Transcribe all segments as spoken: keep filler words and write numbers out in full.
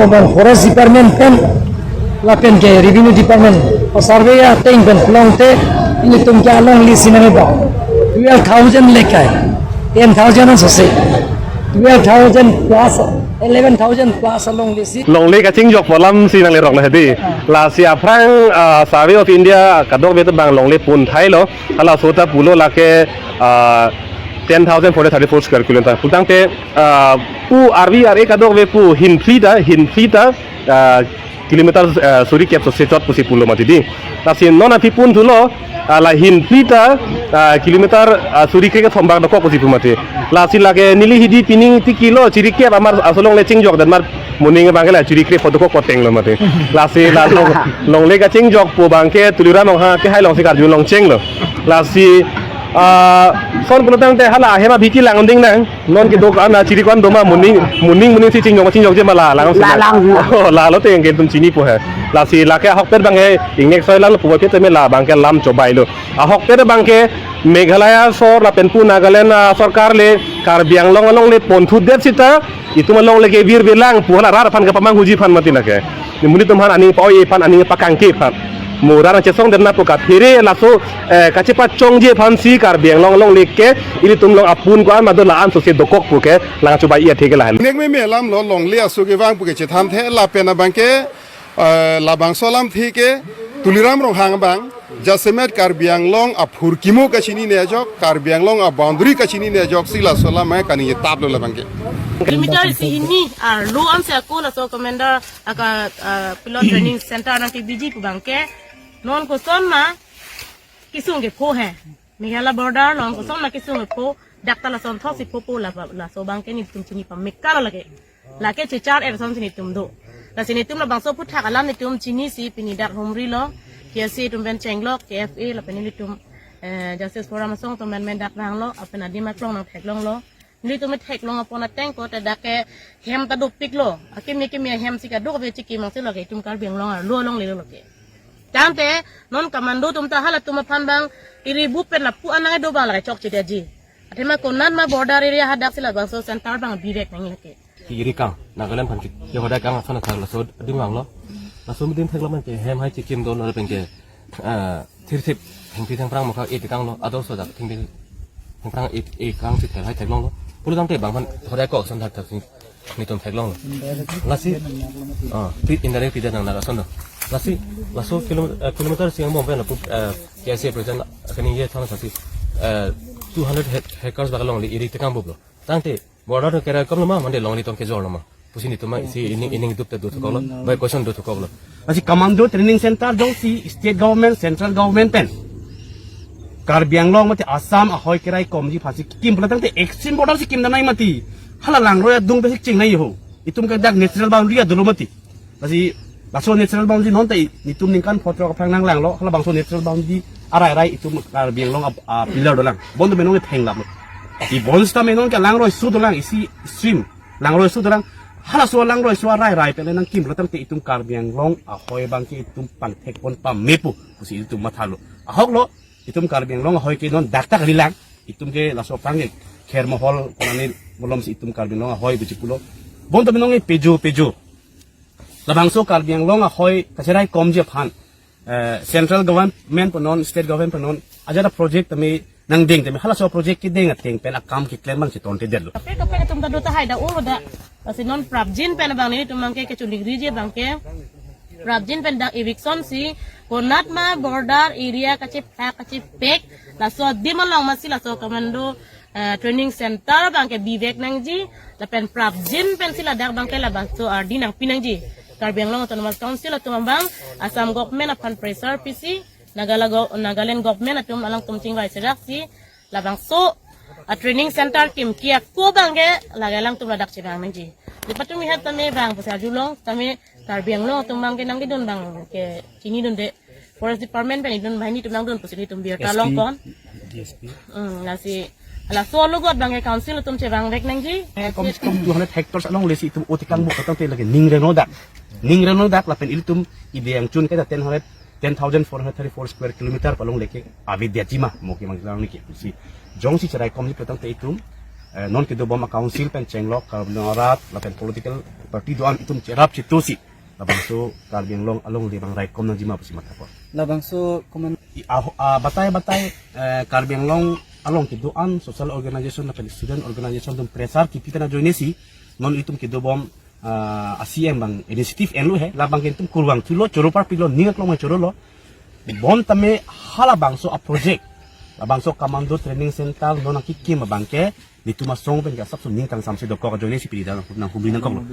Forest Department pen lapen ke Revenue Department a-survey ateng pen pulote ilitum ke alongle si nang ba twelve thousand lekai, ten thousand an sose, twelve thousand plus, eleven thousand plus alongle si. Longle kachingjok pu alam si nanglerok na hedi. Lasi aphrang, ah, Survey of India kadokave ta bang longle pon thailo. Halaso ta pulo lake, ah, ten thousand four hundred thirty-four square kilometer. Pulotangte, ah, pu R V R A kadokave pu hinphli ta, hinphli ta, ah, kilometer, ah, suri kep sose chot pusi pulo mati di. Lasi non aphi pon thulo, ah, la hinphli ta, ah, kilometer, ah, suri kre kethom bak dokok pusi pu mati. Lasi lake neli hedi pining tikilo, chiri kep amar aso longle chingjok dan mar moning abangke la chiri kre pho dokok poteng lo mati. Lasi la long, longle kachingjok pu abangke Tuliram Ronghang kehai alongsi karjulong chenglo. Lasi, ah, son pulotangte hala ahem abhi kelang ding nang. Non ke dokan a chiri ko-an doma moning, moning, moning si chingjok, chingjokje ma la lang si la na. Lang. Oh, lalo te yang ke tum chinipo he. Lasi lake ahokpet abangke ingnek soi lang puvoiphit tame la abangke lam chobailo. Ahokpet abangke Meghalaya sor lapen pu Nagaland, ah, sorkar le Karbi Anglong alongle ponthudet sita itum alongle ke birve lang pu hala rat aphan kapamanghuji aphan mati lake. Monit atum aphan aning pa-oi aphan, aning pakangke aphan. Mo rat chesongdet na pu kaphere laso, eh, kachepachongji aphansi Karbi Anglong alongle ke ilitum along apun ko-an ma do la-an sose dokok pu ke lang chobai athe ke lahen. Ingnek meme alam lo, longle aso kevang pu ke chethan the lapen abangke, eh, labangso alamthe ke Tuliram Ronghang abang jasemet Karbi Anglong aphurkimo kachinine ajok, Karbi Anglong a-boundary kachinine ajok si laso alam kaningje taplo labangke. Kilometer isi hini arlo ansi ako laso commander aka, ah, pilot training center nangkebiji pu abangke non koson ma kesung kepho he. Meghalaya border along koson ma kesung kepho, dak ta lason thok si phopo la, laso abangke netum chini pameka lo lake. Lake chechar er ason si netum do. Lasi netum labangso aphuthak alam netum chinisi pini dak humrilo, K S A atum pen chenglo, K F A lapen netum, eh, Justice Forum asong atum pen dak vanglo, lapen adim aklong nangtheklonglo. Netum theklong apon ateng ko te dak ke hem ta dopiklo. Akimi kimi hem si kadokave chikim angse lo ke itum Karbi Anglong arlo longle lo ke. Tangte non commando atum ta halatum aphan abang iri bu pen lapu anang do abang lake chokche detji. Athema konat ma border area hadak si labangso center abang bivek nangji lake. Iri kang, Nagaland aphan ke, ye hodai kang ason athak laso adim vanglo. Laso adim theklo man ke hem hai chikim do lapen ke, eh, thirthip, thengpi thengphrang mokha e tekang lo, ador so dak thengpi thengphrang e, e kang si thel hai theklonglo. Pulotangte bang aphan hodai kok ason thakthak si netum theklonglo. Lasi, ah, ti indirect pidet nang nang ason lo. Lasi, laso kilo-, eh, kilometer si angbong pen lapu, eh, K S A president kaningje than sasi, eh, two hundred hec-, hectares bak alongle iri tekang buplo. Tangte border to kerai kom lo ma, mande longle tong kejor lo ma pusi netum ma isi ining, ining dup te do thokoklo, bai question do thokoklo. Lasi commando training center jongsi state government, central government pen Karbi Anglong mate Assam ahoi kerai komji aphansi kim pulotangte extreme border si kim damnai mati. Hala langroi adung pen si chingnai ho. Itum ke dak natural boundary adolo mati. Lasi laso natural boundary non ta i-, netum ningkan photrok aphrang nanglanglo, halabangso natural boundary arai arai itum Karbi Anglong a, a pillar dolang. Bonta menong ne phenglaplo. I bonsita menong ke langroi su dolang, isi stream langroi su dolang. Halaso langroi su arai arai pen le nangkim pulotangte itum Karbi Anglong ahoi abangke itum pangthek pon pamepo pusi itum mathalo. Ahoklo, itum Karbi Anglong ahoi ke non dak ta kalilang. Itum ke laso aphrang ke Khermohol konane malom si itum Karbi Anglong ahoi buji pulo. Bonta menong e pejo pejo. Labangso Karbi Anglong ahoi kacherai komji aphan, eh, central government pen non, state government pen non, ajat a project tame nangdeng tame, halaso project kedeng ateng pen akam keklem abang chetongtedetlo. Kaprek kaprek atum ta do tahai dak olo dak. Lasi non prapjin pen abang netum abangke kechuningri ji abangke. Prapjin pen dak eviction si, konat ma border area kachephak kachepek, laso adim along masi laso commando, eh, training center abangke bivek nangji, lapen prapjin pensi ladak abangke labangso ardi nangpi nangji. Karbi Anglong Autonomous Council atum abang, Assam government aphan pressure pisi, Nagala go-, Nagaland government atum alangtum chingvai seraksi, labangso a training center kimki ako abangke lake alangtum ladak chevang nangji. Di patumi hat tame vang pusi arjulong tame Karbi Anglong atum abangke nangkedun abangke chinidunde. Forest Department pen idun banghini atum nangdun pusi netum birta S P, long pon. D S P. Hmm, lasi laso alogot abangke council atum chevangvek nangji. Eh, kom se kom two hundred hectares alongle si itum otikang buk katang te lake ning reno dak. Ning reno dak lapen ilitum ide angchun ke ten hundred, ten thousand four hundred thirty-four square kilometer palongle ke ave dia jima mo ke manglang niki. Si jongsi cherai komji pulotangte itum Eh, non kedobom a-council pen chenglok Karbi Anglong arat lapen political party do-an itum cherap chetosi labangso Karbi Anglong alongle abang raikom nangji ma pusi matha ko. Labangso koman I, ah, ah, batai batai, eh, Karbi Anglong along kedo-an social organization lapen student organization atum pressure kipi pen ajoinesi non itum kedobom, ah, a-C M abang initiative enlo he, labang ke itum kurvangthulo, choro parpiklo, ning aklong chorolo. Bonta me halabangso a-project, labangso commando training center non nangkekim abang ke netum asong pen ke asapso ning kangsamse dokok ajoinesi pidi dam nanghumri nangkoklo.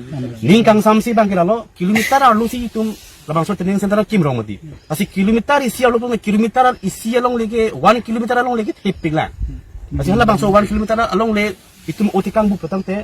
Ning kangsamse abang ke lalo kilometer arlosi itum labangso training center kim rong mati. Lasi kilometer isi arlo pun kilometer isi alongle ke one kilometer alongle ke thepik lang. Lasi halabangso one kilometer alongle itum otikang buk petang te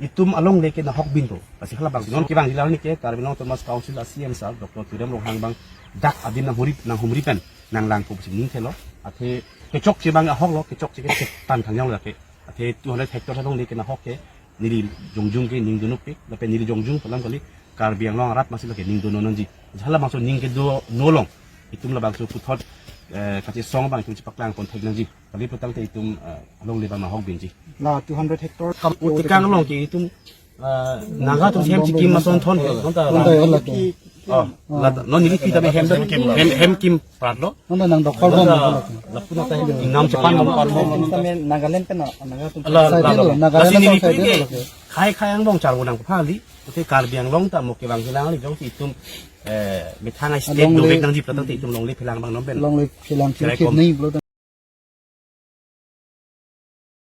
itum alongle ke nahok binto. Lasi halabang non kevang hilal ni ke Karbi Anglong Autonomous Council a-C M sir Doctor Tuliram Ronghang abang dak adim nanghumri, nanghumri pen nanglangpo pusi ning thelo. Athe kechokche abang ahoklo, kechokche ke tan thangjang lo ke. Athe two hundred hectare alongle ke nahok ke neli jongjung ke ning dunupik, lapen neli jongjung pu alam kali, Karbi Anglong arat masi lake ning dunon nangji. Halabangso ning kedo-no along itum labangso puthot, eh, kachesong abang itum chepaklang pon thek nangji. Kali putangte itum, eh, alongle abang nahok binji. La two hundred hectare. Kam otikang along ke itum, eh, Naga atum hem chikim mason thon he. Nonta Nonta la- ya la ke. Oh, la, non neli kita me hem hem, hem kim pratlo. Nonta nang doktor bom Nonta la ke. Lapu nonta hem ingam chepan bom. Tame Nagaland pen na, Naga atum. La, Side la, lo, la. Nagaland Lasi neli side pi lo ke. Khai khai angbong char unang phali. Te Karbi Anglong ta mo kevang hilang li jongsi itum, eh, methang a-state Alongle. Dovek nangji pratang te itum longle phelang abang non pen. Longle phelang Kirai kit kom. Nahi pulo.